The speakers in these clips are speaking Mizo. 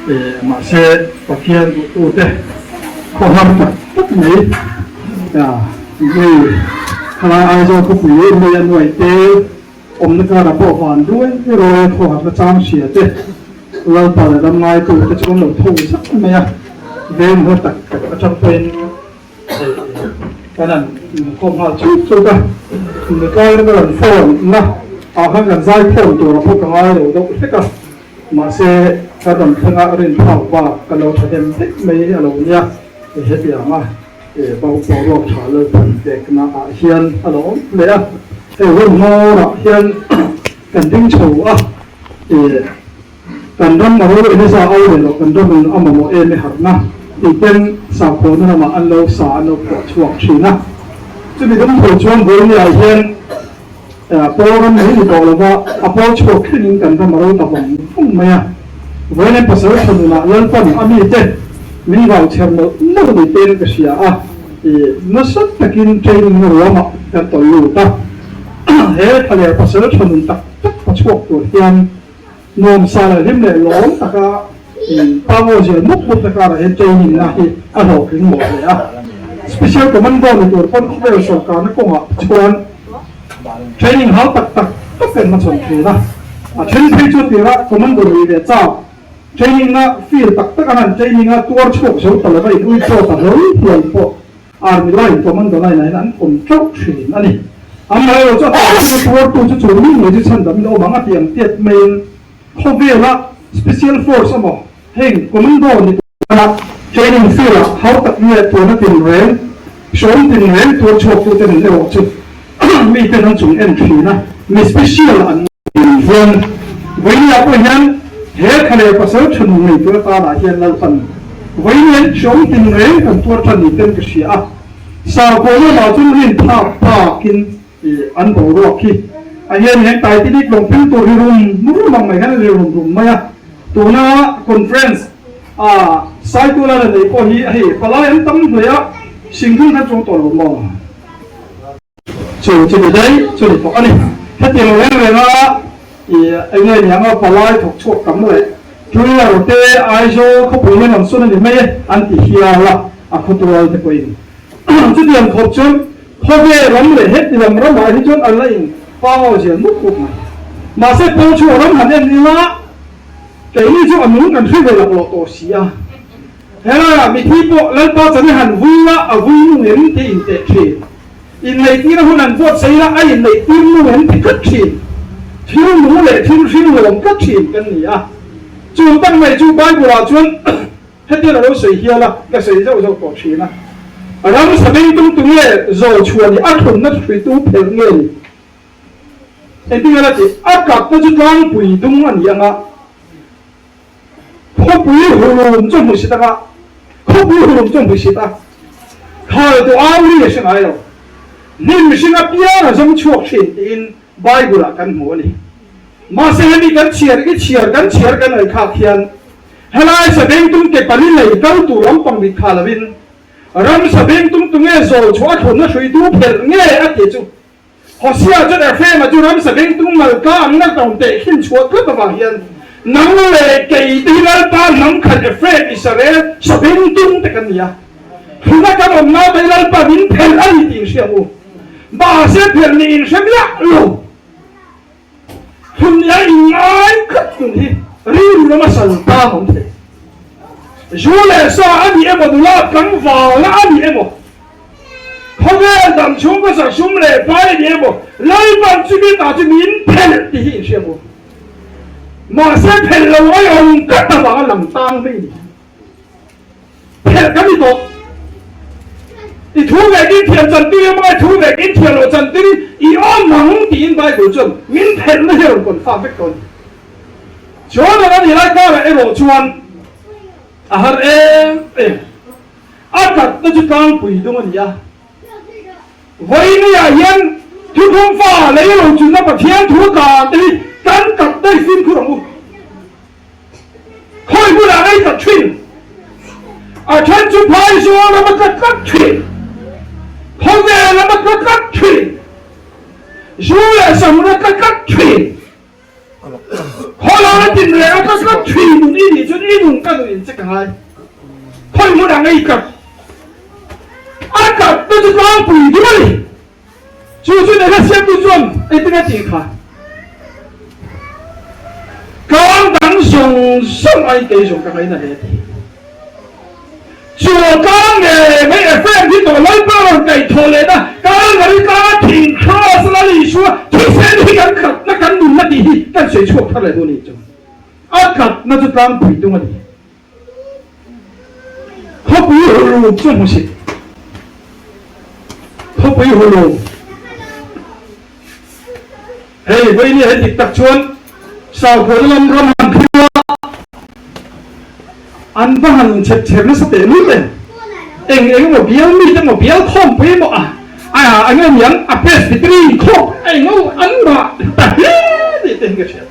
Mahse Pathian duhtute khawhar tak tak mai hei khalai Aizawl khawpui mai a nuai te awmna karah pawh van duai ruai khawharna chang hria te Lalpa leh ram ngaitute chu an lo tho zak mai a, veng hla tak tak atang pawhin Kan han inkhawm nghal chut chut a, nutlai ram a rawn phone na ah khan kan zai phone tur a pawh ka ngai lo deuh hlek a, mahse ka rawn thleng a rin phak bak ka lo thahnem vek mai a lo nia, hetiang a boruak tha Lalpan pekna ah hian a lo awm hle a, hei hun hmawr ah hian kan ding chho a. Kan ram a ro Eliza au leh loh kan ramin a mamawh em i harhna tih ten sakhuana lamah an lo sa an lo phuah chhuak thin a. Chumi dum tho chuan Buaini-ah hian pawl ram mai ni tawh lova a pawl chhuak thlengin kan ram a ro ta vawng vawng mai a. Vawiin pasal tha nunah Lalpan a mite min vau chher mawlh mawlh ni ten ka hria a, nasa takin training na ruamah kan tawlh lut a. He thlaler pasal tha nun tak tak pa chhuak tur hian Nuamsa leh hlim leh lawm taka pangaw zial mup mup na karah hian training na hi a hlawhtling mawh hle a. Special Commando ni tur pawn khawvel sawrkarna kawngah chuan training hau tak tak tak kan hmachhawn thin a. A then phei chu tirah Commando ni leh chak training na feel tak tak an han training a tuar chhuak zo ta lova in ui chaw ta hlawl hlawl pawh Army line commando line ah hian an awm teuh thin a ni. Amaherawhchu a tawhchhung a tuartu chu chu mi ngei chu chhan dam in a awm ang a tih ang tiat maiin khawvela special force emaw heng commando ni tura training field ah hau tak nge tuarna tinreng hrawm tinreng tuar chhuak tute nun erawh chu miten an chung en thin a mi special an Hian Vawinia pawh hian he thla leh pasal tha nun nei tur atana hian Lalpan Vawinia hreawm tin reng kan tuar tan ni ten ka hria a, Sarkaw lamah chuan rin phak phakin an boruak hi a hian heng Titanic lawng phel tur hi rum rum ang mai hian a ri rum rum mai a, tuna conference a Saituala la nei pawh hi hei palai an tam hle a, Singthum khan chuang tawh lo maw? Chu chu ni daih chu ni tawh a ni. Hetiang reng reng a i eng nge niang a palai thawk chhuak tam leh Twitter te Aizawl khawpui hian an sawn a ni mai e an ti hial a, a khawtual te pawhin. Chutiang khawp chuan khawvel ram leh heti lam ramah hi chuan an la in pangau zel mup mup mai. Mahse pawl chhuah ram han en ila keini chu a nung kan hre ve laklawh tawh si a. Helaiah mithi pawh Lalpa chane han vui la, a vui nung em tih inteh thin. Inneihtirna hun an buatsaih la, a inneihtir nung em ti tlat thin. Thil nung leh thil hring lawm tlat thin kan ni a. Chung tak mai chu Bible-ah chuan hetiang a lo sawi hial a, ka sawi zauh zauh tawh thin a. Ram sabeng tum tu nge zawl chhuah ni, a thlunna hruitu phelh nge ni? Engtin nge la tih? A kapna chu tlangpui dung a ni ang a. Khawpui hulum chu hmusit anga, khawpui hulum chu hmusit a, khal tu au ri a hre ngai lo. Hnim hring apiang a zawng chhuak thin tiin Bible ah kan hmu a ni. Mahse hemi kan chhiar i chhiar kan chhiar kan ngaihthlak hian helai sabengtung ke pali lei kal tur lampang mit kha lovin ram sabengtung tunge zawl chhuah a thlunna hruitu phelh nge a tih chu Hosea chuan Ephraim-a chu ramsa bengtung malka ang na tawng teh khin chhuah tlat avang hian, Nang leh kei te hi Lalpa hnam khat Ephraim, Israel, sa bengtung te kan ni a. Thuna kan awm nau te hi Lalpa min phelh a ni tih in hria ang u. Mahse phelh nih in hre miah lo. Thun nia in ngai khat nun hi rilru lama sal tan awm thei. Zu leh sa a ni emaw nula tlangvalna a ni emaw Khawvel dam chhung ka sak sum leh pai a ni emaw, Lalpan chumi ta chu min phelh tih hi inhria maw? Mahse phelh lo ai awm tlat avanga lang tang mai a ni. Phelh kan ni tawh. I thu vek in thiam chantir emaw i thu vek in thiam loh chantir in i awm ang tiin Bible chuan min phelhna hi a rawn confirm vek tawh a ni. Chuan a ni lai karah erawh chuan a har em em. A tatna chu tlangpui dung a ni a. Vawinia hian thuthum fa lei lo chunna Pathian thu tlan te hi kan tat daih fimkhur ang u. Khawi hmunah ngei tat thin. A then chu phaizawl ram a tla tlat thin. Khawvel ram a tla tlat thin. Zu leh sam ram a tla tlat thin. Khawlai a tin reng. a ka thui nun i nih chuan i nun ka nun in che ka ngai. Khawi hmun ah ngei kat? A kat na chu tlangpui deuh a ni. Chu chu nena siamtu chuan engtin a tih kha? Tlang dang zawng zawng aiin kei zawng ka ngaina hle a ti. Chu tlang ngei mai Ephraim hi tawh Lalpa rawn kaihthawh lehna Kalvari tlanga thing Kraws Lal Isua thisen hi kan khatna kan nunna tih hi kan sawi chhuak thar leh dawn a nih chuan a khatna chu tlangpui tung a ni. Khawpui hulum chu hmu si. Khawpui hulum. Hei vawiin hi dik tak chuan Saukhuana lam ram han thil a, an va han chep chher nasa teh lul em. Eng eng emaw bial mi te emaw bial khawmpui emaw a a eng emaw niang a presbytery inkhawm a eng emaw an mah ta hle tih te hi ka hria.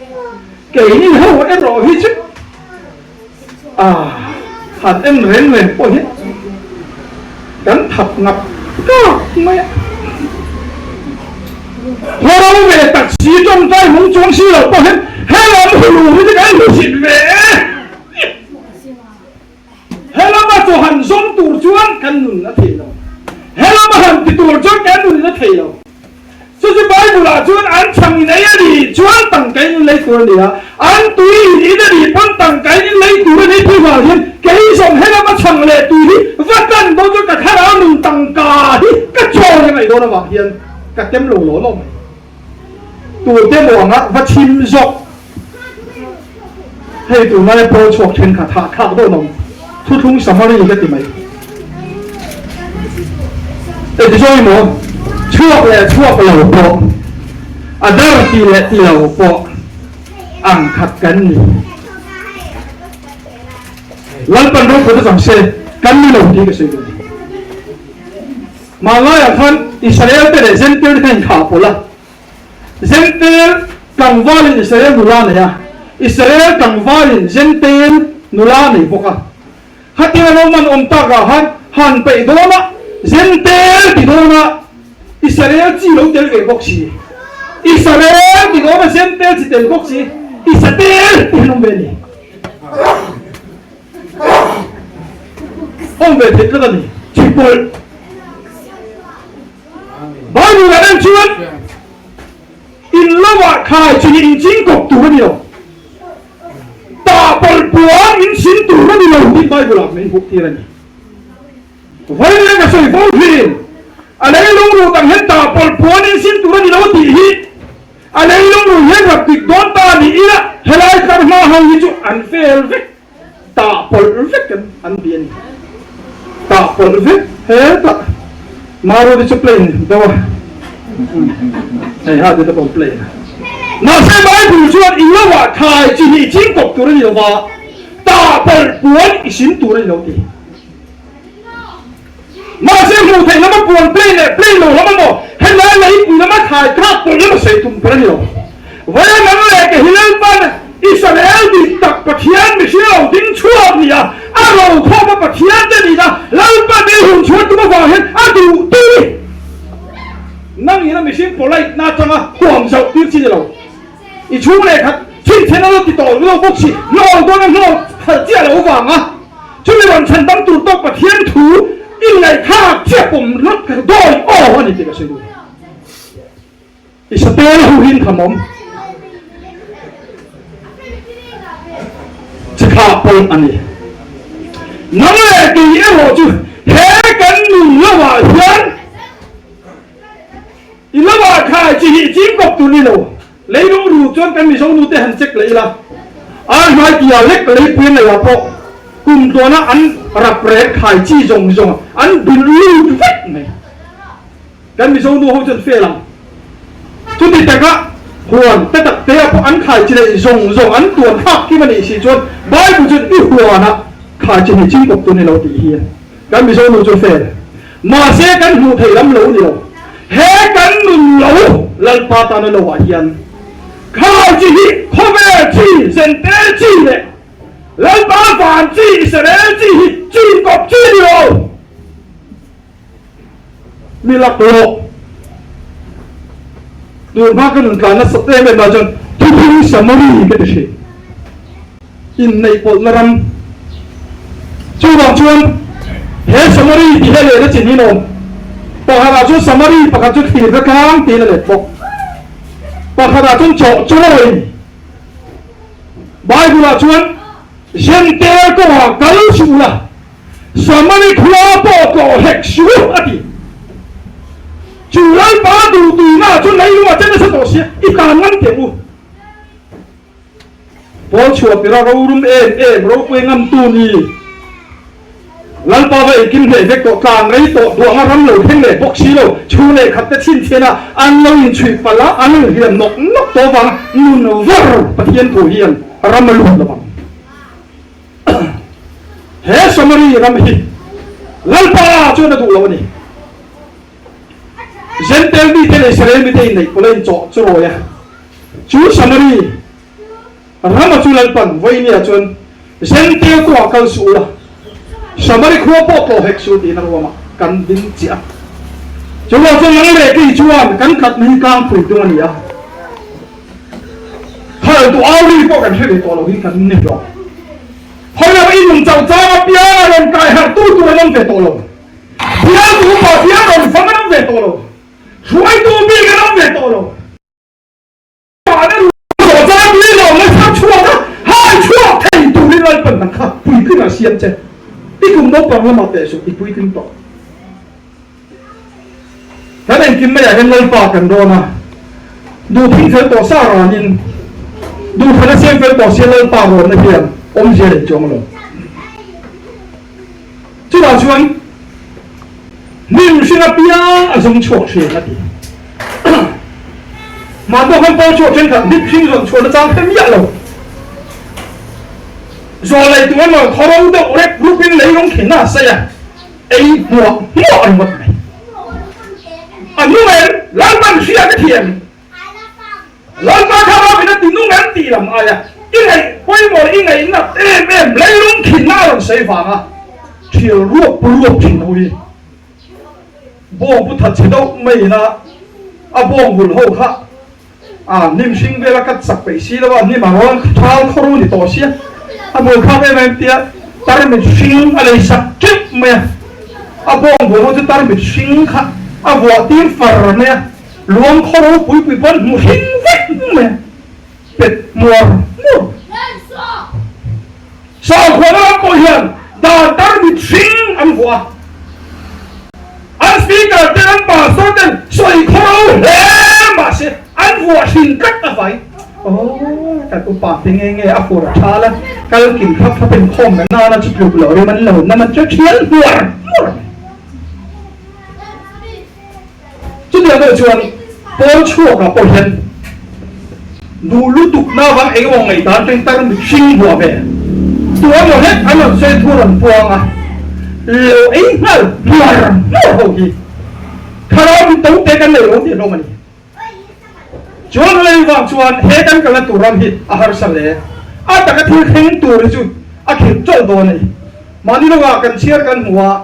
Keini ho erawh hi chu A han en reng reng pawh hi kan thap ngap kak mai a. Khaw ve tak si tawngtai hmung chuang si lo pawh hian helam hulu hi chu kan hmusit ve e. Helama chaw han zawm tur chuan kan nun a thei lo. Helama han ti tur chuan kan nun a thei lo. Chu chu Bible ah chuan an chhang in ei a nih chuan tangkain in lei tur a ni a, an tui in in a nih pawn tangkain in lei tur a ni tih vang hian kei zawng helama chhang leh tui hi va tan dawn chuan ka thlarau nun tangka hi ka chawi a ngaih dawn avang hian ka tem lo law law mai. Tur te maw anga va chhim zawk. Hei tunlai pawl chhuak thenkhat hahthlak deuh lo thuthlung Samari ka ti mai. Eti zawng emaw chhuak leh chhuak lo pawh a dar ti leh ti lo pawh ang khat kan ni. Lalpan ropui ta chang se kan ni lo tih ka sawi duh a ni. Hmanlaiah khan Israel te leh Zentail te khan inthah pawlh a. Zentail tlangvalin Israel nula a nei a, Israel tlangvalin Zentail nula a nei bawk a. Khatia Roman awm takah khan han peih dawn a, Zentail ti dawn a, Israel chi lo tel ve bawk si. Israel ti dawn a, Zentail chi tel bawk si, Isatel ti han awm ve a ni. Awm ve theih tlat a ni, chhipawlh. Bible ah en chuan in lovah khai chi hi in ching kawp tur a ni lo, tah pawlh puan in sin tur a ni lo tih Bible ah min hmuh tir a ni. Vawiin ka sawi fo thin, a leilung ruh dang hian tah pawlh puan in sin tur a ni lo tih hi a leilung ruh hian rap dik dawn ta ni ila helai tlar hma ho hi chu an fel vek. Tah pawlh vek an an ti a ni. Tah pawlh vek hetah Maruti chu plane deuh a hei ha ti te pawh plane a. Mahse Bible chuan i lo ah thai chi hnih ching kawp tur a ni lo va, tah pawlh puan i sim tur a ni lo ti. Mahse hmuh theih lama puan plane leh plane lo lam emaw helai leipui lama thlai thlak pawlh lama sawi tum tur a ni lo. Vawiin nang leh ke hi Lalpan Israel dik tak Pathian mihring lo ding chhuak ni a, a rokhawm a Pathian te nihna Lalpan ei hun chhuan tum avang hian a duh tui. Nang ina mihring polite na atanga huam zauh tir chi ni lo. I chhung leh khat chhinchhen a lo ti tawh lo bawk si, hlawh dawn a hlawh khalh chiah lo vanga chumi rawn chhan dam tur tawk Pathian thu i ngaihthlak chiah pawm rawt ka dawi aw a ni tih ka sawi duh. I satel ho hin tham awm chi kha pawlh a ni. Nang leh kei erawh chu he kan nun lovah hian I lamah khai chi hi ching kawp tur ni lo. Leilung ru chuan kan Mizo nu te han check leh ila. Ar hmai tia lek leipui an neihah pawh kum tluana an rap rek khai chi zawng zawng an bilh lut vek mai. Kan Mizo nu ho chuan fel ang. Chuti takah huan te tak te ah pawh an khai chi leh zawng zawng an tuan thlak kim a nih si chuan Bible chuan i huanah khai chi hi ching kawp tur ni lo tih hi a ni. Kan Mizo nu chu fel. Mahse kan hmuh theih lam lo ni lo. He kan nun lo Lalpa tana lo ah hian khau chi hi khawvel chi, Zentel chi leh Lalpa van chi, Israel chi hi chi kawp chi ni lo. Mi laklawh tur hma ka nun tlan nasat em em ah chuan thuthlung Samari ka ti thin. Inneih pawlhna ram. Chuvang chuan he Samari tih hi a lehna chin hi lawm. Pakhatah chuan Samari pakhat chu thlirna tlang tiin a let bawk. Pakhatah chuan chawh chawi. Bible-ah chuan Jentail kawngah kal suh ula, Samari khua pawh tlawh hek suh u a ti. Chu Lalpa duhtuina chuan leilungah che nasa tawh sia, i tan ngam teh u. Pawl chhuah tira rorum em em ropui ngamtu ni. Lalpa va engkim hneh vek tawh, tlan rei tawh, duahna ram lo thleng leh bawk si lo, chhu leh khat te chhinchhian a, an lo inchhuih palh a, an lo hliam nawk nawk tawh vang nun var Pathian thu hian ram a lut lo vang. He Samari ram hi Lalpa chuan a duh lo a ni. Jentail mite leh Israel mite inneih pawh la inchawh chu rawi a, chu Samari rama chu Lalpan vawinia chuan Jentail kawngah kal suh ula, Samari khua pawh tlawh hek suh tiin a ruamah kan ding chiah a. Chuvang chuan nang leh kei chuan kan tlatna hi tlangpui tung a ni a, khal tu au ri pawh kan hre ve tawh lo hi kan ni hlawm. Hawiah i nung chauh chang apianga rawn kai harh tu tur an awm ve tawh lo. Bialtu upa bial rawn fang an awm ve tawh lo. Hruaitu bik an awm ve tawh lo. Mahni ruah zawh chang tui lo mai thar chhuak a, hai chhuak thei turin Lalpan dang kha puitling a siam che. I kum naupang lamah teh suh, i puitling tawh. Kan engkim maiah hian Lalpa kan rawn a, duh thing fel tawh sa ranin, duh thana siam fel tawh sia Lalpa rawnna hian awmzia nei chuang lo. Chutah chuan hnim hring apiang a zawng chhuak thin a ti. Mahni khan pawl chhuak thenkhat hnim hring zawn chhuahna chang hre miah lo. Zawl lei tur emaw thaw ro deuh rep rupin lei rawng thin a sawi a, ei hmuah hmuah ringawt mai. A nung em? Lalpan hria ka thiam. Lalpa kha ram in a ti nung em tih lam aia i ngaih pawimawh leh i ngaih nat em em leilung thinna a rawn sawi vanga thial ruak pu ruak thin ho hi bawng pu that chhe deuh mai ina a bawng bul ho kha a hnim hring vela cut sak peih si lo a hnim a rawn thal khawru ni tawh sia a bul khak em em tia tarmit hring a lei sak teuh mai a a bawng bul ho chu tarmit hring kha a vuah tir far mai a. Luang khaw ropui pui pawn hmu hring vek mai a, pet hmuar hmuar. Sakhuana lam pawh hian dan tar mit hring an vuah a, an speaker ten an pastor ten sawi khaw ro hle mah se an vuah hrin tlat a vai. Aw kan upa te nge nge a fur a tha la, kal kim thlap thlap in khawm kan nana chu tluk loh rim an lo nam an che thial hmuar hmuar mai. Chutiang deuh chuan pawl chhuakah pawh hian duh lutukna avang eng emaw ngaihdan teng tar mihring buah ve tu emaw hlek an rawn sawi thu rawn puang a, lo ei nghal hmuar hmuar ho hi thlarau mi to te kan nei lo tih hlawm a ni. Chuan lei vang chuan he kan kalna tur ram hi a harsa hle. A taka thil thleng tur hi chu a khirh chawlh dawn a ni. Mahni lawngah kan chhiar kan hmu a.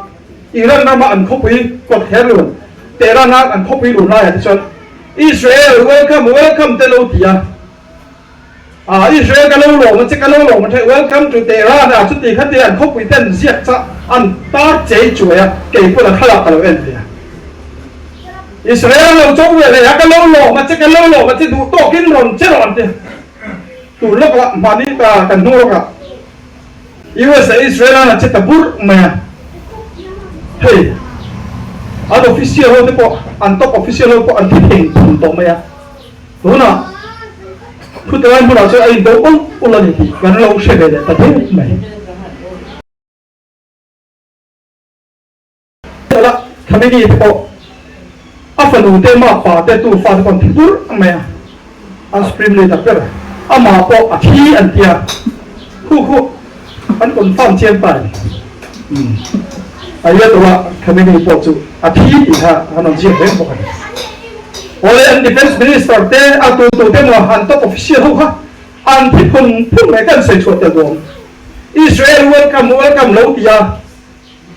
Iran rama an khawpui kawt her lun, Tehran-a an khawpui lun laiah te chuan Israel welcome welcome te lo ti a, ah Israel ka lo lawm a che ka lo lawm a che welcome to Tehran a chuti kha te an khawpui te an ziak chah an tar chei chuai a, kei pawn a thlalak ka lo en ve a. Israel lo cho ve leh a ka lo lawm a che ka lo lawm a che duh tawkin rawn che rawh an ti a, tun lawkah mahni kan hnung lawkah. US leh Israel an che ta burh mai a, hei an official ho te pawh an top official ho pawh an thi theng thung tawh mai a, tunah thutlai hmunah chuan a indo ul ul a ni tih kan lo hre ve leh ta deuh mai. Tala Khamenei te pawh a fanu te makpa te tu fa te pawh an thi burh mai a, an supreme leader ber amah pawh a thi an ti a, khu khu an confirm chiang ta em? Ayatollah Khamenei pawh chu a thi tih kha an rawn ziak reng bawk a ni. Awle an defence minister te a tu tu te maw an top official ho kha an thi phun phun mai kan sawi chhuah tel duh awm. Israel welcome welcome lo ti a.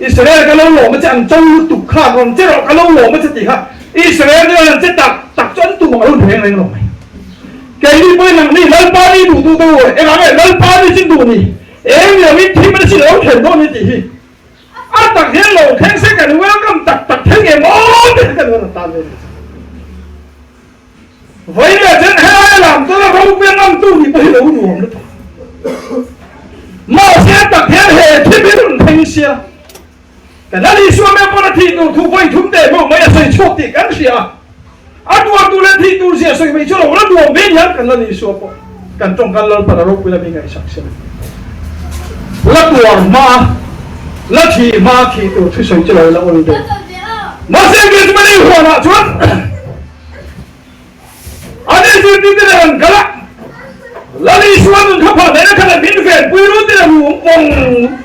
Israel ka lo lawm a che an cho lutuk kha rawn che rawh ka lo lawm a che tih kha Israel nia an che tak tak chu an tum ang lo ni reng reng lo mai. Keini pawhin nangni Lalpa ni duh duh te u, engah nge Lalpa ni chin duh ni? Eng liau in thim a si lo thlen dawn ni tih hi a tak hian lo thleng se kan welcome tak tak thei nge maw tih kha kan rawn tan ve ni. Vawi leh chuan helai lam chuan a ropui a ngamtu nih pawh hi lo nuam lutuk. Mahse a tak hian he thim hi rawn thleng sia. Kan Lal Isua meuh pawn a thih tur thu vawi thum teh hmuh mai a sawi chhuak tih kan hria a. A tuar tur leh thih tur zia sawi mai chu lo la nuam ve niang kan Lal Isua pawh kan tawng kan Lalpan a ropui lami ngaihsak se la. La tuar hma, la thih hma thih tur thu sawi chu lo la awl deuh. Mahse Gethsemane huanah chuan An inzirtirte nen an kal a, Lal Isua nun kha phah daihna khan a min venpui rut in a rum vawng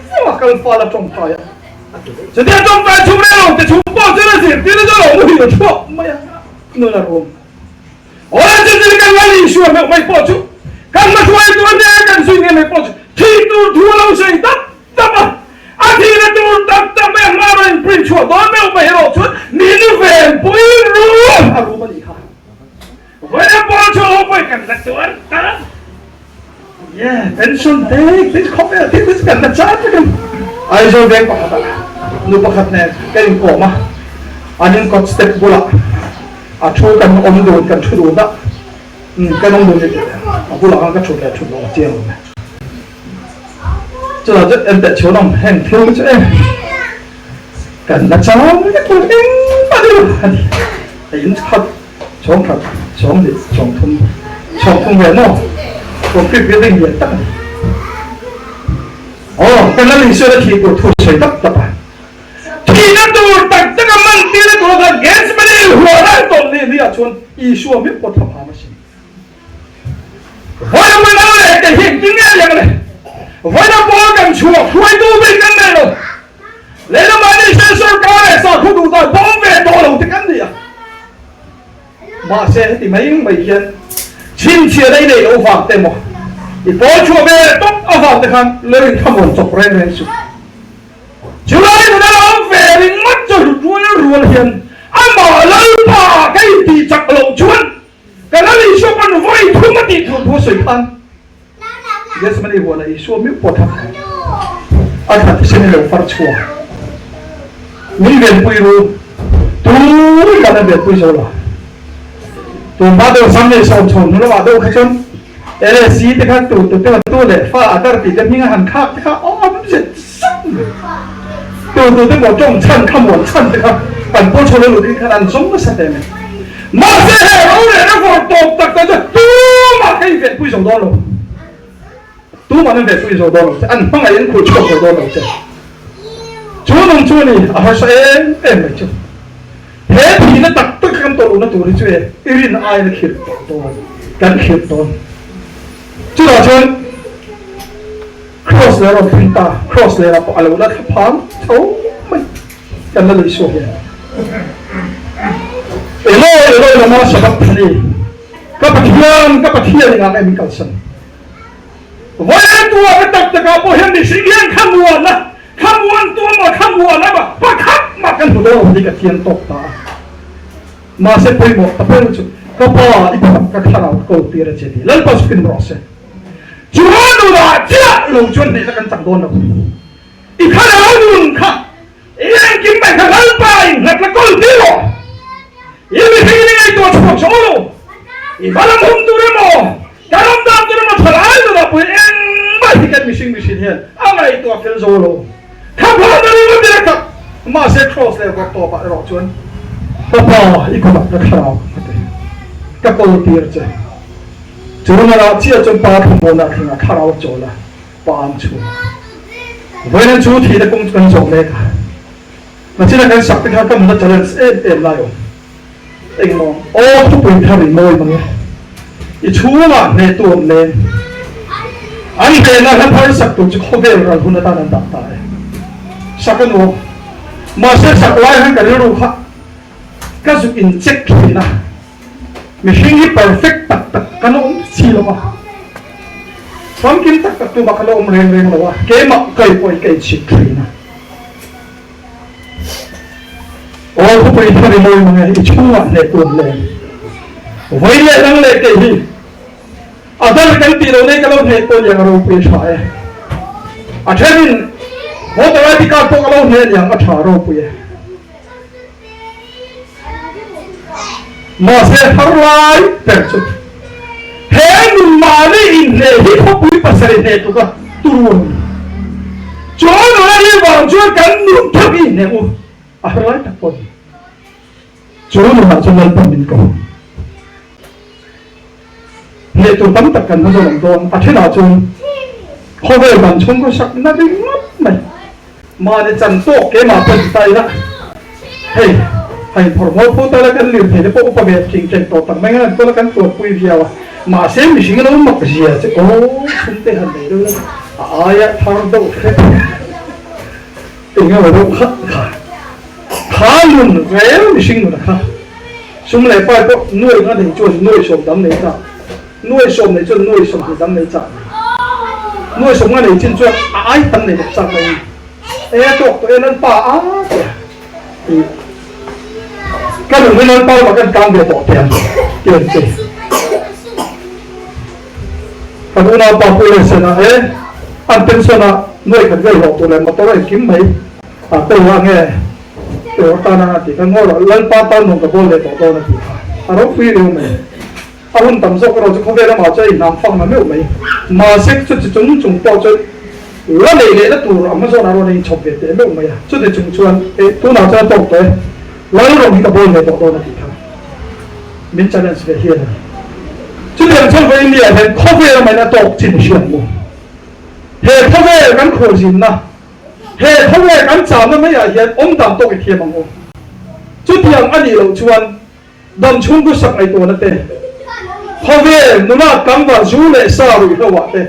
vawng a, kal fal a tawngtai a. Chutia tawngtai chhung reng lo te chung pawh chuan a zirtirna chu a lo muhil chhuak mai a, nun a rum. Awle chu chu kan Lal Isua meuh mai pawh chu kan hmahruaitu a nia kan zui nge mai pawh chu thih tur thu a lo sawi dap dap a, a thihna tur tak tak mai a hma rawn in print chhuah dawn meuh mai erawh chuan min venpui rum a rum a nih kha. Vawiin pawl chu ho pawhin kan la tuar ta. Yeah, pension te te khawvel te te kan la char vek a ni. Aizawl veng pakhat ah nu pakhat nen kan inkawm a, an inkawt step bulah a thu kan awm dun kan thu dun a, kan awm dun a bulah khan ka thut leh thut loh a chiang lo mai. Chutah chuan en teh chhun ang heng thil te chu e kan la char vek lo engmah ni lo a ni. Hei in khat Chhawng khat, chhawng hnih, chhawng thum, chhawng thum ve maw? Concrete building lian tak a ni. Aw, kan Lal Isua la thih tur thu sawi tap tap a. Thihna tur tak tak a man tirna tur kha Gethsemane huan a tawlh ni ni ah chuan Isua meuh pawh thlapham a sin. Vawiin vawiin ang leh kei hi engtin nge liang le? Vawiin a pawl kan chhuak hruaitu bik kan nei lo. Lehlam ah ni se sorkar leh sakhaw duh dan pawh awm ve tawh lo te kan ni a. Mahse heti mai mai hian chhinchhiah lei nei loh vang te emaw i pawl chhuah ve tawp avang te khan lo inthlamuan chawp reng reng suh. Chulai nuna lo awm ve ringawt chu rual rual hian amah Lalpa ka intih chak loh chuan ka Lal Isua pawn vawi thum a tih tur thu a sawi khan Gethsemane huanah Isua meuh pawh thak a, a thla thisen lo far chhuak. Min venpui ru, tun an venpui zo lo. Tun hma deuh Sunday sawm chho hnu lamah deuh kha chuan LSC te kha tu tu te tu leh fa a tar tih te hming a han khak te kha awm zet zet mai. Tu tu te pawh tawng chhan kha muan chhan te kha an pawl chho lo lutin khan an zawng nasa hle mai. Mahse he rorelna vawr tawp tak tak chu tumah ka invenpui zo dawn lo. Tumah an invenpui zo dawn lo che, an hmangaih an khur chhuak zo dawn lo che. Chu nung chu a ni, a harsa em em mai chu. He thihna tak tak kan tawrhna tur hi chu e i rin aiin a khirh tawh dawn, kan khirh dawn. Chutah chuan Kraws leh a rawn thleng ta, Kraws leh ah pawh a lo la thla phang tho mai. Kan la lei suak hian. Eloi, Eloi lama sabachthani, ka Pathian, ka Pathian engah nge min kalsan? Vawiin tua ka tak takah pawh hian mihring hian khamuan a, khamuan tu emaw khamuan emaw pakhat mah kan hmu dawn lo hi ka thiam tawk ta a. Mahse pawimawh ta ber chu ka pa i pakhat ka thlarau ka kawl tir a che ti. Lalpa chu fin rawh se. Chuan nunah chiah lo chuan hnehna kan chak dawn lo. I thlarau nun kha i engkim mai kha Lalpa in nghat la kawl tir rawh. I mihring in i ngaihtuah chhuak zo lo. I va lam hum tur emaw, ka ram dan tur emaw thalai nunah pawh hi engmah hi kan mihring mihrin hian a ngaihtuah fel zo lo. Kha phah na ringawt ila tak. Mahse Kraws leh vawk tawpah erawh chuan ka pa i kutah ka thlarau ka pe, ka kawl tir che. Chu nunah chiah chuan pa thlamuanah thlengah thlarau a chawl a. Pam chhung. Vawiin chu thihna kawng chu kan zawh mek a. Nachina kan sak te kha ka nuna challenge em em lai awm. Engmaw aw thupui thar i mawi mang e. I chhungah hnehtu awm leng. An hnehna hla thar sak tur chu khawvel ral hun atan an dah ta e. Sak a nuam. Mahse sak lai han ka rilru kha ka zuk in check thin a. Mihring hi perfect tak tak kan awm chi lo a, famkim tak tak tumah kan awm reng reng lo a, keimah kai pawh hi ka inchhip thin a. Aw khawpui thar i mawi mange i chhungah hneh tun leng. Vawi leh dang leh kei hi. A dal kan tih loh nei ka lo hneh pawh niang a ropui a tha e. A thenin voter ID card pawh ka lo hneh niang a tha ropui e. Mahse har lai ber chu he nun mahni inhneh hi khawpui pasarih hneh tluk a turu a ni. Chu nuna hi vang chuan kan nun theuh hi inhneh u a har lai tak pawh a ni. Chu nunah chuan Lalpa min ko. Hneh tur tam tak kan hma zawk ang dawn. A thenah chuan khawvel dan chhungkaw sakna ringawt mai. Mahni chan tawk keimah pawh in ta ila, hei ha inphawrh mawi phu ta ila kan lirthei te pawh upa ve thing chen tawh tak mai ngan pawh kan tuarpui viau a. Mahse mihring lo mak zia che aw chhungte han nei deuh ila a aia thar deuh hret eng emaw deuh kha kha kha nun rel mihring nun a kha. Sum leh pai pawh nuai nga nei chuan nuai sawm dang nei chak, nuai sawm nei chuan nuai sawmhnih dang nei chak mai. Nuai sawm nga nei chin chuan a ai tam nei bawk chak mai a ni. E tawk tawh e Lalpa a ti a. I ka lung hi Lalpa lamah kan tang ve tawh teh ang ti an ti. Kan unaupa Pu Lensena e an pension a nuai khat vel hlawh tur leh motor a inkim mai a kawl a nge. Tur tana a ti kha ngaw rawh, Lalpa tan nuam ka bawl leh tawh dawn a ti kha. A ropui riau mai. A hun tam zawk erawh chu khawvel lamah chuan a inhnam fak na meuh mai. Mahse chuti chung chung pawh chuan la neih lehna tur a hmazawnah rawn a inchhawp ve teh meuh mai a. Chuti chung chuan e tunah chuan a tawk tawh e, Lal rawng hi ka bawl leh tawh dawn a ti kha. Min challenge ve hian a ni. Chutiang chuan vawiin ni ah hian khawvel lamain a tawk chin i hriat maw? He khawvel kan khualzinna He khawvel kan chamna maiah hian awm dan tawk i thiam ang u. Chutiang a nih loh chuan dam chhung chu sak ngaihtuahna te, khawvel nula tlangval zu leh sa ruihhloah te,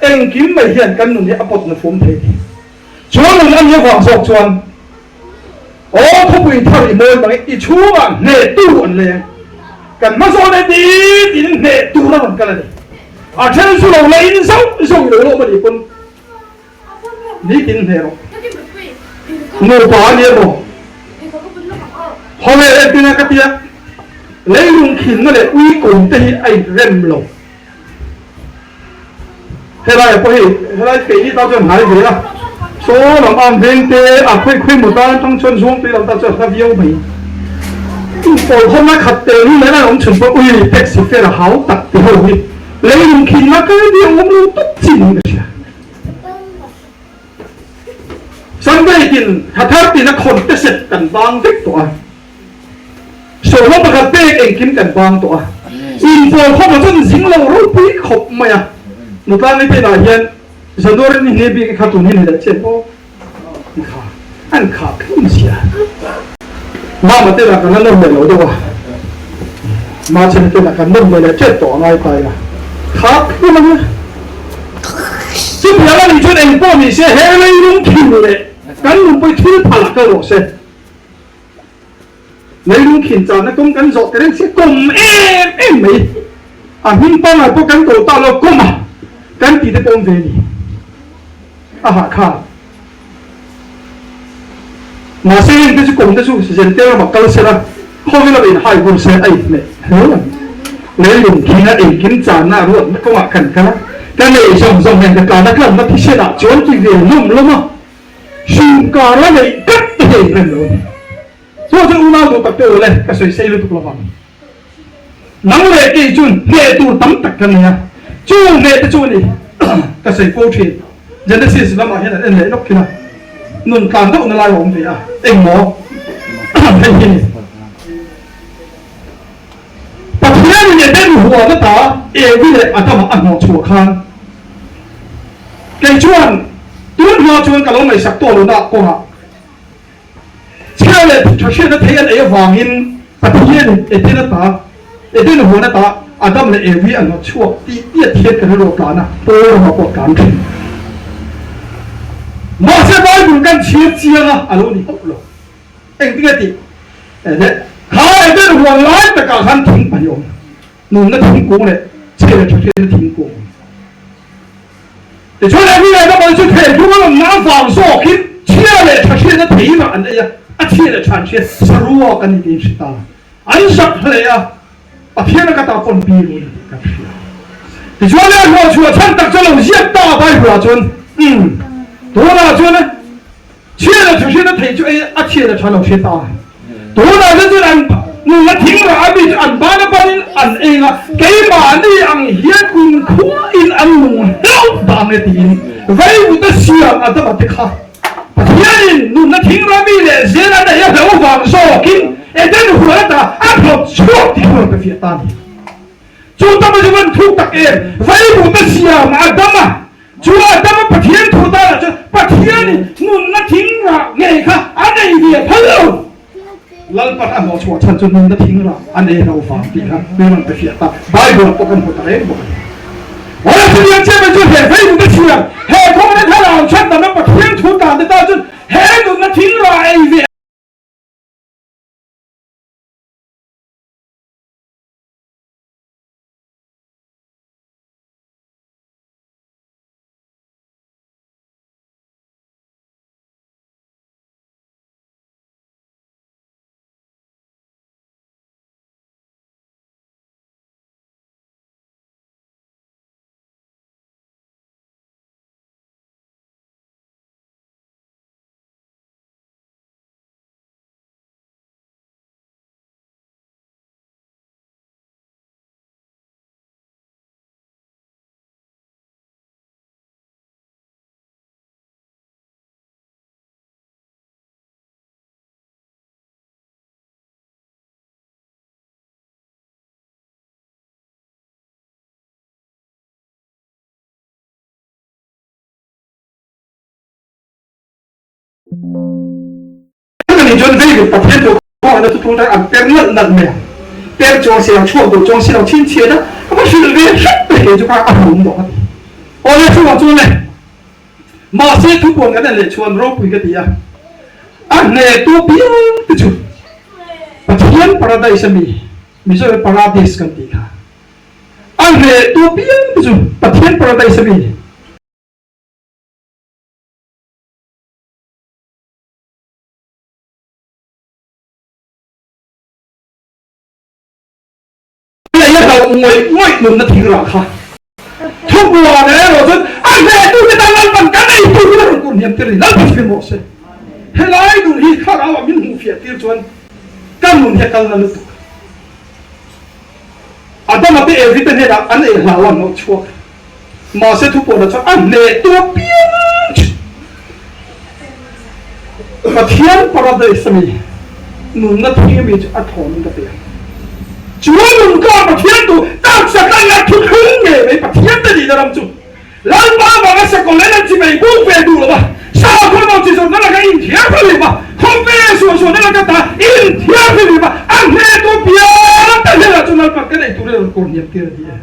engkim mai hian kan nun hi a pawt na fum thei ni. Chuan nun a nih avang zawk chuan aw khawpui thar i mawi mang i chhungah hnehtu an leng. Kan hma zawn e ni tiin hneh tur a rawn kal a ni. A then chu lo la in zauh zauh i lo lawm a nih pawn nitin hneh rawh. Nupa a ni emaw? Khawvel entina ka tia leilung khinna leh ui kawm te hi a inrem lo. Helai pawh hei helai keini tan chuan hnai ve a, saw lam ang veng te a khawi khawi maw tan atang chuan zuang tui lam tan chuan hla viau mai. Inpawlkhawmna khat tel hi leh awm chhun pawh ui taxi fare a hau tak ti ho hi leilung khinna ka hi a awm lo tawp chi niin ka hria. Sunday tin tha thar tin a khawn te set kan bang vek tawh a. Sawma pakhat pek engkim kan bang tawh a, inpawl khawmah chuan zing lo ropui khawp mai a. Nutlang ni te lah hian January ni hne bik kha tun hi ni leh chian aw an kha an kha thlum sia. Mama te lah kan la nawm leh lo deuh a, Machhani te lah kan nawm leh leh tep tawh a ngai ta ila kha thlum a nia. Chutiang a nih chuan engpawh ni se he leilung thil leh kan nunpui thil phal ah kal rawh se. Leilung khin channa kawng kan zawh ta reng si a, kawm em em mai. A hming pangngai pawh kan ko ta lo, kawm a kan tih te pawh awm ve a ni. A hah kha. Mahse heng te chu kawm te chu Zentel ramah kal sela, khawvel lamah inhai vur se a inhmeh hle ang. Leilung khin a engkim channa a ruatna kawngah kan kal a, ka nei zawng zawng hian ka tlana tlanna thisenah chuan ti ve lawm lawm a. Sumkar a neih tlat te hi a inrem lo a ni. Chu chuan unau duh tak te u le, ka sawi sei lutuk lovang. Nang leh kei chuan hneh tur tam tak kan nei a, chu hneh te chu a ni ka sawi fo thin. Genesis lamah hian an en leh lawk thin a, nun tlan deuhna lai a awm ve a, engmaw hei hi a ni. Pathianin Eden huan ata Evi leh Adama a hnawh chhuah khan, Kei chuan tun hma chuan ka lo ngaihsak tawh lohna kawngah chhia leh tha hriatna thei an ei avangin Pathianin Eden ata, Eden huan ata Adam leh Evi a hnawh chhuak tih tiat hian ka rilru a tlan a, Paul ramah pawh a tlan thin. Mahse Bible kan chhiar chiang a, a lo ni hauh lo. Engtinge tih? Ede, kha Eden huan lai takah khan thing pahnih awm, nunna thingkung leh chhe leh tha hriatna thingkung awm. Tichuan Evi leh Adama chu thehhlum an awmna avang zawkin chhia leh tha hriatna thei rah an ei a, a chhia leh tha an hria, saruak a ni tiin hre ta. An zak hle a, Pathian a ka ta pawn pi run a tih kan hria. Tichuan a hlawh chhuah chhan tak chu a lo ziak ta a Bible ah chuan, Umm, tunah chuan chhiat a thuhriat a theih chu ei a chhiat a tha lo hre ta. Tunah chuan chuan an nunna thing rah a mi chu an ban a banin an eng a, keimahni ang hian kumkhuain an nung hlauh dah ang e tiin Vaivuta siam a dama te kha Pathianin nunna thing rah mi leh zel an ei a hlauh vang zawkin Eden huan ata a hlawt chhuak tih kha rawn pe fiah ta a ni. Chu tama chu van thuk tak em! Vaivuta siam a dam a, chu a dam a Pathian thu tanah chuan Pathianin nunna thing rah ngei kha a nei ve phal lo. Lalpan a hlawhchhuah chhan chu nunna thing rah a nei lo vang tih kha min rawn pe fiah ta. Bible ah pawh kan hmu ta reng bawk a ni. Awle chutiang chiah mai chu he vaivuta siam, he khawngna thlarau chhandamna Pathian thu tan te tan chuan he nunna thing rah ei ve Ka nih chuan vei Pathian tur kawngah chu tul an per nalh nalh mai ang. Per chuang si lo, chhuak duh chuang si lo, chhinchhiat a, ka va hrilh ve hrep mai kei chu kha a hmuh dawh ka ti. Awle chungah chuan le, mahse thupuan kan en leh chuan ropui ka ti a, a hnehtu piang te chu Pathian paradise a mi, Mizo in paradis kan tih kha, a hnehtu piang te chu Pathian paradise a mi. Lei a hlauh ngawih ngawih nunna thing rah kha thubuan erawh chuan a hnehtute tan Lalpan kan ei tur in a rawn kur hniam tir a ni. Lalpan hrim rawh se. Helai nun hi thlarau ah min hmuh fiah tir chuan ka nun hi a kalna lutuk. Adama te Evi te hnenah an ei hlau a hnawh chhuak. Mahse thupuanah chuan a hnehtu apiang chu Pathian paradise ami nunna thing ami chu a thawn in ka pe ang. Chu nun kha Pathian tu taksa ka la thuthlung ngei mai Pathian te nihna ram chu Lalpa avanga sakawlh en an chi mai buk ve duh lo va, sakhaw no chi zawrhna laka inthiar fahlim a, khawvel suahsuahna laka ta inthiar fahlim a, a hnehtu apiang te hnenah chuan Lalpa ka neih turin a rawn kawr hniam tir a ni e.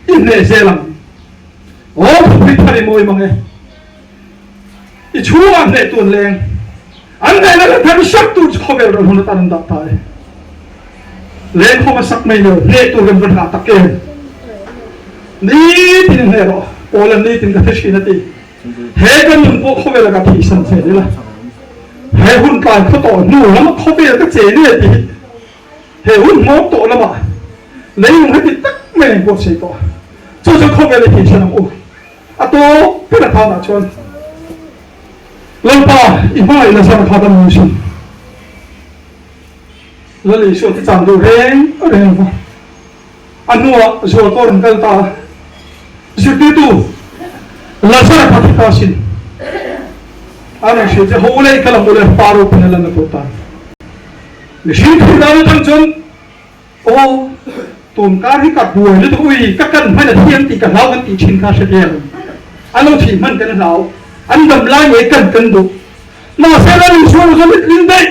I hneh zel ang. Aw thupui thar i mawi mang e. I chhungah hneh tu an leng. An hnehna hla thar i sak tur chu khawvel ram hun atan an dah ta e. Leng khawm a sak mai lo, hneh tur kan va hna tak em. Nitin i hneh rawh. Paul-a'n nitin ka thi thin a ti. He kan nun pawh khawvel a ka thihsan zel ila. He hun tlai khaw tawh hnu lama khawvel ka chen e ti hi He hun hmawm tawh lamah leilung heti tak mai an buatsaih tawh a, chu chu khawvel i thihsan ang u. A tawp ber a khanah chuan Lalpa i hmangaih Lazara kha dam lo sin. Lal Isua chu chang duh reng reng lo va, a hnuah zual pawh a rawn kal ta a, Zirtirtu, Lazara kha thi ta sin. A rawn hrilh che, Ho leh i kal ang u le, pa ropui na lan a tur tan. Mihring thil dan atang chuan aw tun kar hi ka buai lutuk ui ka kan hman a thiam tih ka hlau kan tih thin kha hre thiam an lo thih hman kan hlau an dam lai ngei kan kan duh mahse la rin chhuak lo chuan mitling daih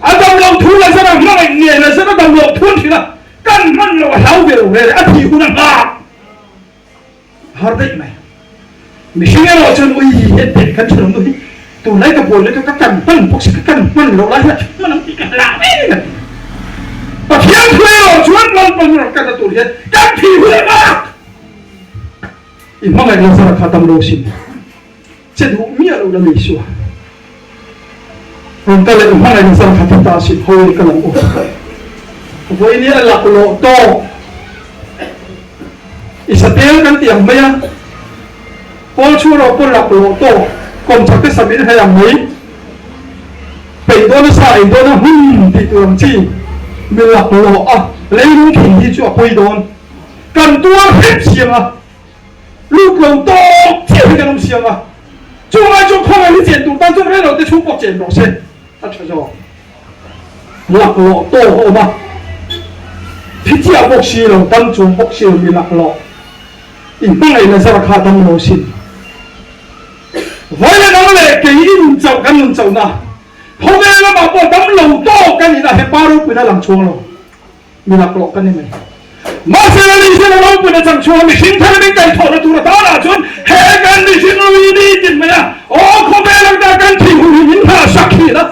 a dam loh thu la zara hmangaih ngei la zara dam loh thu an hrilh a kan hman loh a hlau ve lo ve le a thih hun a nghak Har daih mai. Mihring erawh chuan ui hi hian teh kan thenawm nu hi tunlai ka buai lutuk ka kan hman bawk si ka kan hman loh lai hian a hman ang tih ka hlau em a ti. Pathian thu erawh chuan Lalpan rawn kalna tur hian kan thih hun a bak. I hmangaih Lazara kha dam lo sin che duh miah lo la Isua. Rawn kal leh i hmangaih Lazara kha thi ta sin hawi ka lang u. Vawiin hi a laklawh tawk. I satel kan ti ang mai a, pawl chhung erawh pawh laklawh tawk kawmchak te sam in hlei ang mai. Peih dawna sa ei dawna hmun tih tur ang chi mi laklawh a leilung thin hi chu a pawi dawn. Kan tuar hrep siang a, lut lo tawk chiah hi kan awm siang a, chungai chuan khawngaih hi chen tur tan chuan rei lo te chhung pawh chen rawh se a tha zawk. Laklawh tawk a awm a, thi chiah bawk si lo, dam chuang bawk si lo mi laklawh in hmangaih Lazara kha dam lo sin. Vawi leh nang leh kei i nun chauh kan nun chauhna khawvel lamah pawh dam lo tawk kan ina he pa ropuina lang chhuang lo mi laklawh kan ni mai. Mahse Lal Isua ropuina chang chhuang mihring thar min kaihthawhna tur atanah chuan he kan mihring lui ni tin mai a, aw khawvel ang ta kan thih hun hi min nghah sak thin a.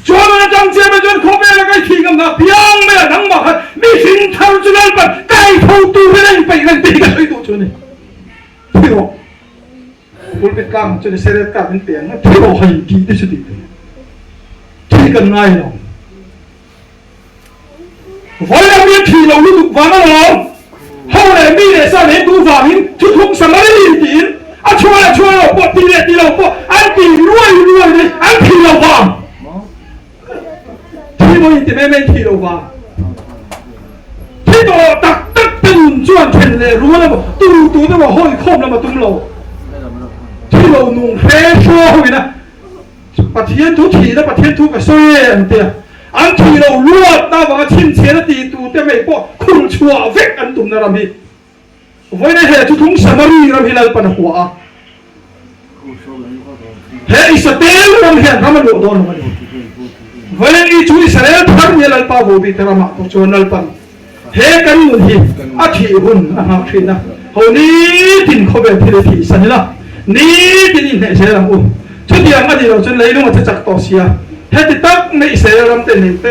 Chuan a chang chiah mai chuan khawvel a kaithih ngamna piang mai a nangmah khan mihring thar chu Lalpan kaitho turin a inpeih reng tih hi ka sawi duh chu a ni. Thi rawh. Pulpit tlang chu ni se red card min pe ang a, thi rawh hei tih te chu tih te. Thi kan ngai lo. Vawi lam hi thi lo lutuk vang alawm. Ho leh mi leh sa leh duh vangin thuthum Samari tiin a chhuah leh chhuah lo pawh ti leh ti lo pawh an ti ruai ruai mai an thi lo vang. Thi maw in ti mai mai thi lo vang. Thi tawh tak tak te nun chuan then leh rual emaw tu tu emaw hawi khawm lam a tum lo. Thi lo nung hre hraw ho ina Pathian thu thihna Pathian thu ka sawi e an ti a. An thih lo luatna avanga chhinchhian a tih tu te mai pawh khur chhuah vek an tumna ram hi. Vawiin he thuthlung Samari ram hi Lalpan a hua a. He Israel ram hian ram a luah dawn lo a ni. Vawiin i chu Israel thar nia Lalpa vobi te ramah pawh chuan Lalpan he kan nun hi a thih hun a nghak thin a. Ho nitin khawvel thil i thih san ila, nitin i hneh zel ang u. Chutiang a nih loh chuan leilung a che chak tawh sia. Heti tak mai Israel ram te neih te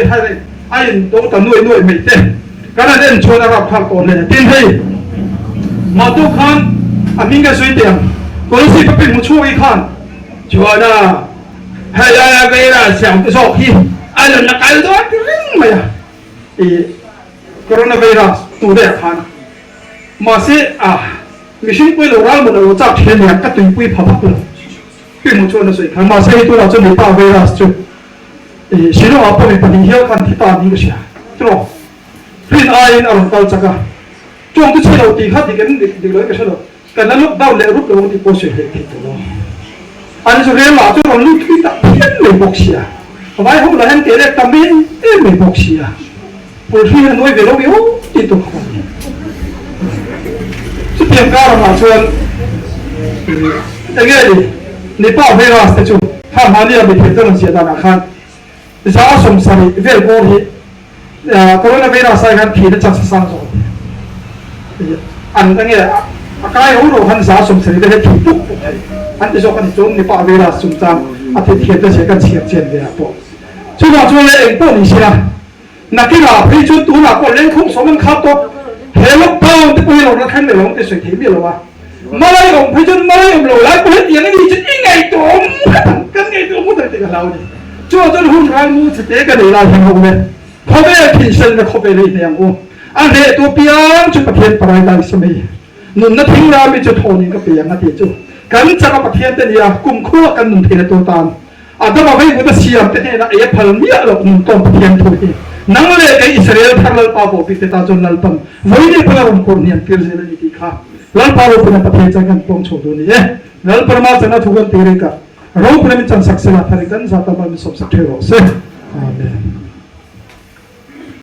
a in do ta nuai nuai mai te. Kan han en chuan a rap thlak tawh hle. Tin hei, Matu khan a hming ka sawi teh ang, Kawlsip a pek hmu chhuak i khan chuan a hei aia veira siam te zawk hi a rawn la kal dawn ti reng mai a, i coronavirus tu deuh khan. Mahse a mihring pui lo ral mawn a lo chak thin aniang ka tuipui pha vak lo. Pek hmu chuan a sawi khan. Mahse hei tunah chuan mipa virus chu I Shillong ah pawh mi pahnih hial khan thi ta niin ka hria. Tiraw? Rin aiin a rawn kal chak a. Tawng te chhe lo tih kha dik em dik dik lo in ka hre lo. Kan la lockdown leh rup lo ang tih pawh sawi hlei thei tawh lo. An zu rel lah chu rawn lut thui tak phian mai bawk sia. Vai ho lah hian keh leh tam em em mai bawk sia. Pulhri hian a nuai ve lo viau tih tur khawp a ni. Chutiang karangah chuan enge ni Nipah virus te chu kha hmania mi thei chuan an ziah danah khan 70% vel bawr hi coronavirus ai khan thihna chance a sang zawk a ti. An enge a kai ho ro khan 70% vel hi a thi puk puk thei an ti zawk a ni. Chuan Nipah virus chungchang a thi thiam te zia kan chhiar chian ve ah pawh chuvang chuan le eng pawh ni se la Nakinah phei chuan tunah pawh lengkhum sawm an khap tawh. He lockdown te pawh hi lo la thleng leh lo ang tih sawi thei miah lo a. Malai awm phei chuan malai awm lo lai pawh hetiang a ni chu i ngaihtuahawm ngawt ang, kan ngaihtuah ngawt ang tih ka hlau a ni. Chuan chuan hun ralmu chhete ka nei lai hian ho le, khawvel thinsenna khawvel hi hneh ang u. A hneh tu piang chu Pathian parai dai sa mai. Nunna thing rami chu thawnin ka pe ang a tih chu kan chaka Pathian te nia kumkhua kan nun theihna tur tan Adama vei vut a siam te hnenah ei a phal miah loh nun tawn Pathian thu hi nang leh kei Israel thar Lalpa bawhbik te ta chuan Lalpan vawiin pawn a rawn kur hniam tir zel a ni tih kha Lalpa ropuina Pathian chuan kan puang chho duh a ni e. Lalpa rama chana thu kan ti reng ka ropuina min chan sak sela thar in kan zat a mal min sawm sak thei rawh se. Amen.